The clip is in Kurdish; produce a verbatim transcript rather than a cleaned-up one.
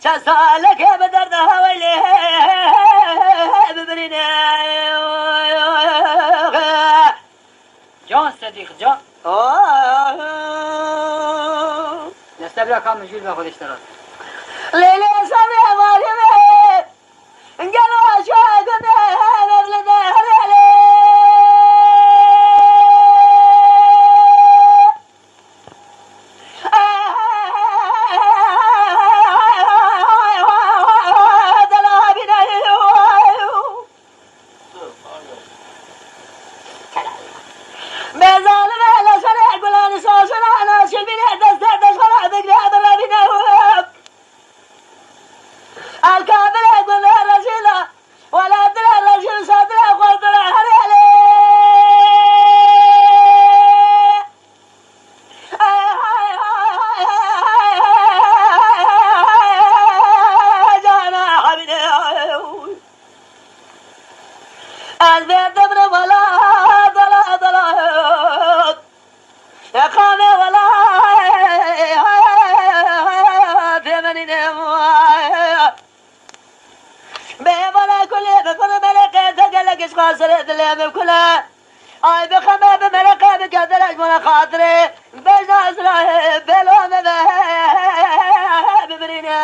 Çend salekê bi derda heweylê bibirîne. Can Sedîq, can. Deste bira ka min jûr be xwedê ji te re. Lê lê serê hevalê me. Gelo aşağı gönderle de hele hele. Bezalime leşere gulanı sazına ana şilbine deste deşara bigre bırabine. Alkabire gule rezila. Wela dile rejim sadire xwardire herê lê. Cana habine. Ez bê demre wela dala dala. Qame wela. Femenine. Bê bala kulê bi kur mereqê te gelek ji xwe serê dilê min kule. Ay bi xeme bi mereqê bi kedere ji bona xatirê. Bejna zirahê belo me be bibirîne.